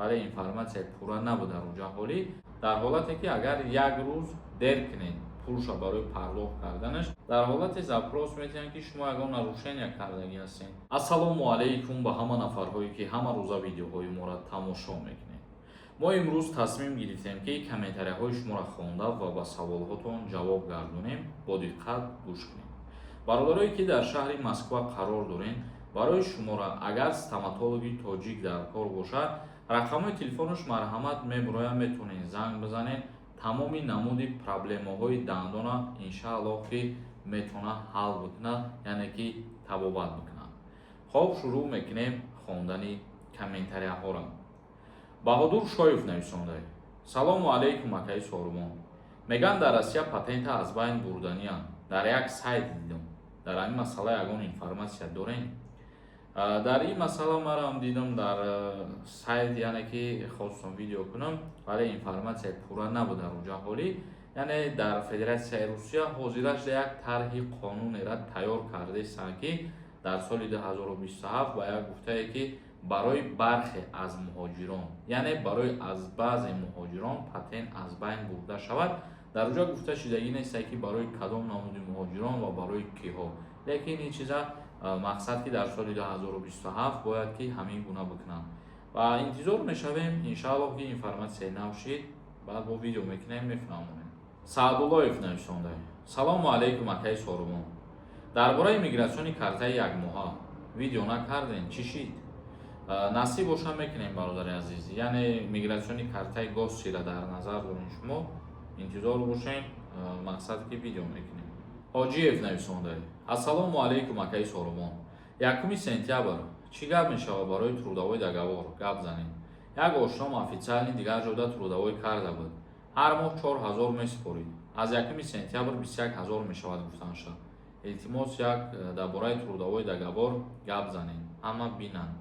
Вале информатсияи пурра набуд дар уҷа. Ҳолӣ дар ҳолате ки агар як рӯз дер кунед пулша барои пардохт карданаш, дар ҳолате запрос метиҳанд, ки шумо ягон нарушения кардагӣ ҳастед. Ассалому алайкум ба ҳама нафарҳое, ки ҳама рӯза видеоҳои моро тамошо мекунед. Мо имрӯз тасмим гирифтем, ки комментарияҳои шуморо хонда ва ба саволҳотон ҷавоб гардонем. Бо диққат гӯш кунед. Бародарое, ки дар шаҳри Москва қарор доред, барои шуморо агар стоматологи тоҷик дар кор бошад, рақамҳои телефонаш, марҳамат, мебуроям, метавонед занг бизанед. Тамоми намуди проблемаҳои дандона, иншааллоҳ, ки метавонад ҳал бикунад, яъне ки табобат бикунад. Хоб, шурӯъ мекунем хондани комментарияҳоро. Баҳодур Шоев нависонда: «Салому алайкум, акаи Сорумон. Меган, дар Россия патента аз байн бурданиянд. Дар як сайт дидам. Дар ҳамин масъала ягон информатсия дорем?» Дар ин масъала марам дидам дар сайт, яъне ки хостам видео кунам, вале информатсияи пурра набуд дар уҷа. Ҳолӣ, яъне дар Федератсияи Русия ҳозираш як тарҳи қонунеро тайёр кардаистанд, ки дар соли 2027 ба як гуфтае, ки барои бархе аз муҳоҷирон, яъне барои аз баъзе муҳоҷирон патент аз байн бурда шавад. Дар уҷа гуфта шудагӣ нестае, ки барои кадом намуди муҳоҷирон ва барои киҳо, лекин ин чиза мақсад, ки дар соли 2027 бояд ки ҳамин гуна бикунанд ва интизор мешавем, иншааллоҳ, ки информатсияи нав шид, баъд бо видео мекунем, мефаҳмонем. Саъдуллоев нависонда: «Салому алайкум, акаи Сорумон. Дар бораи мигратсиони картаи якмоҳа видео накардем, чӣ шид?» Насиб боша, мекунем, бародари азиз. Яъне мигратсиони картаи гости ра дар назар дорем шумо. Интизор бошем, мақсад ки видео мекунем. Ҳоҷиев нависонда: «Ассалому алайкум, акаи Сорумон. 1 сентябр чӣ гап мешавад барои трудовой договор, гап занед. Як ошном официально дигар ҷода трудовой карда буд, ҳар моҳ 4000 месупорид, аз 1 сентябр 21 000 мешавад гуфтанша. Илтимос, як дар бораи трудовой договор гап занед, ҳама бинанд».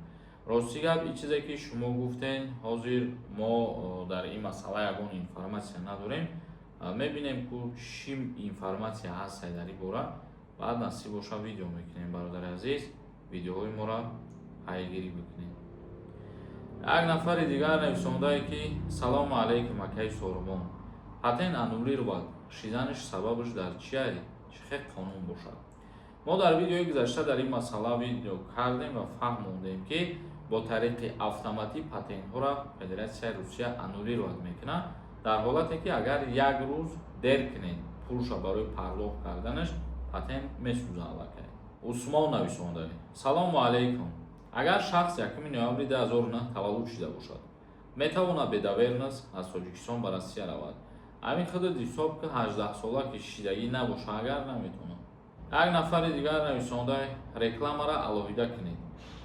Рости гап, ин чизе ки шумо гуфтен, ҳозир мо дар ин масъала ягон информатсия надорем. Мебинем, ку чӣ информатсия ҳаст дар ин бора, баъд насиб боша, видео мекунем. Бародари азиз, видеоҳои моро пайгирӣ бикунед. Як нафари дигар нависондае, ки: «Салому алайкум, акаи Сорубон. Патент аннулировать шиданаш сабабаш дар чия, чӣ хел қонун бошад?» Мо дар видеои гузашта дар ин масъала видео кардем ва фаҳмондем, ки бо тариқи автоматӣ патентҳоро Федератсияи Русия аннулировать мекунад, дар ҳолате ки агар як рӯз дер кунед пулша барои пардохт карданаш, патент месӯза аллакай. Усмон нависонда: «Салому алайкум. Агар шахс 1 ноябри 2009 таваллуд шуда бошад, метавонад бе доверенность аз Тоҷикистон ба Россия равад?» Ҳамин худат ҳисоб ки 18 сола ки шидагӣ набоша агар, наметавонад. Як нафари дигар нависонда: «Рекламара алоҳида кунед.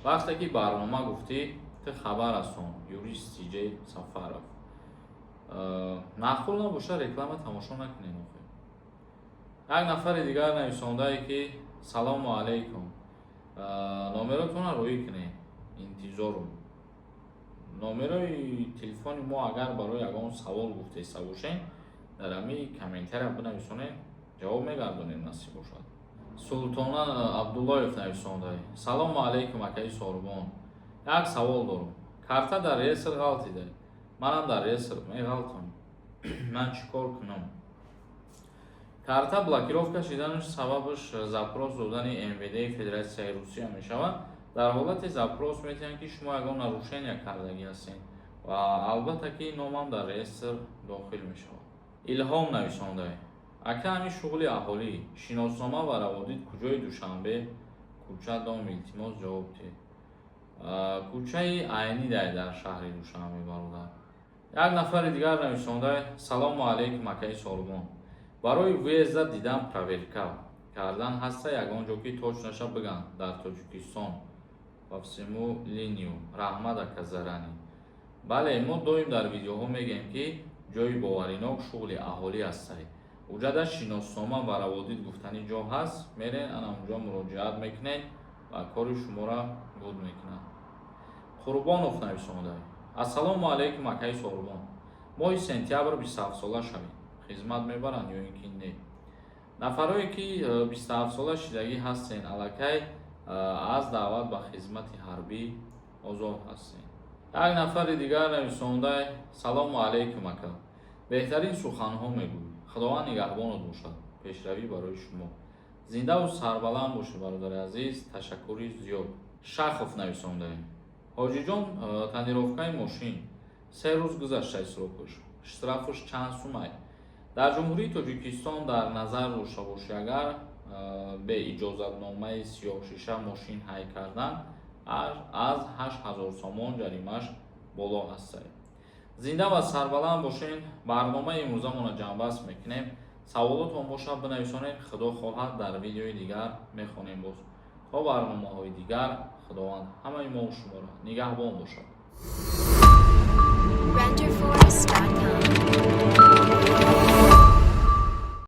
Вақте ки барнома гуфтӣ, ту хабар расон». Юрист Тиҷей Сафаров. Маъқул набоша, реклама тамошо накунед охир. Як нафари дигар нависондае, ки: «Салому алайкум, номеротонро роӣ кунед, интизорум». Номерои телефони мо агар барои ягон савол гуфтеста бошем, дар ҳамин комментария бинависонед, ҷавоб мегардонем, насиб бошад. Султона Абдуллоев нависонда: «Салому алайкум, акаи Сорубон. Як савол дорам. Карта дар реестр ғалтида, манам дар реестр меғалтам, ман чӣ кор кунам?» Карта блокировка шиданаш сабабаш запрос додани МВД Федератсияи Русия мешавад. Дар ҳолате запрос метиҳанд, ки шумо ягон нарушения кардагӣ ҳастед ва албатта ки номам дар реестр дохил мешавад. Илҳом нависонда: «Ака, ҳамин шуғли аҳолӣ, шиноснома ва раводид куҷои Душанбе, кӯча, дом, илтимос, ҷавоб диҳед». Кӯчаи Айнӣ дар шаҳри Душанбе, бародар. Як нафари дигар нависонда: «Салому алайкум, акаи Сорубон. Барои въезд а дидан проверка кардан ҳаста ягон ҷо, ки точно ша биган, дар Тоҷикистон, по всему линию? Раҳмат, ака, заранее». Бале, мо доим дар видеоҳо мегӯем, ки ҷои боваринок шуғли аҳолӣ ҳастай. Уҷада шиноснома ва раводид гуфтани ҷо ҳаст, мерен, ана унҷо муроҷиат мекунед ва кори шуморо буд мекунад. Қурбонов нависонда: «Ассалому алайкум, акаи Сорубон. Моҳи сентябр 27 сола шавед, хизмат мебаранд ё ин ки не?» Нафарое ки 27 сола шидагӣ ҳастен, аллакай аз даъват ба хизмати ҳарбӣ озод ҳастен. Як нафари дигар нависонда: «Салому алайкум, ака, беҳтарин суханҳо мегӯӣ, Худованд нигаҳбонот бошад, пешравӣ барои шумо». Зиндаву сарбаланд бошед, бародари азиз, ташаккури зиёд. Шахов нависондаем: «Ҳоҷиҷон, тонировкаи мошин 3 рӯз гузаштай, срокаш, штрафаш чанд сумай?» Дар Ҷумҳурии Тоҷикистон дар назар дошта бошӣ, агар бе иҷозатномаи сиёҳшиша мошин ҳай кардан, аз 8000 сомон ҷаримаш боло ҳастай. Зинда ва сарбаланд бошед. Барномаи имрӯзамонро ҷамъбаст мекунем. Саволотон бошад, бинависонед, Худо хоҳад, дар видеои дигар мехонем. Боз то барномаҳои дигар, Худованд ҳамаи мо шуморо нигаҳбон бошад. Renderforest.com.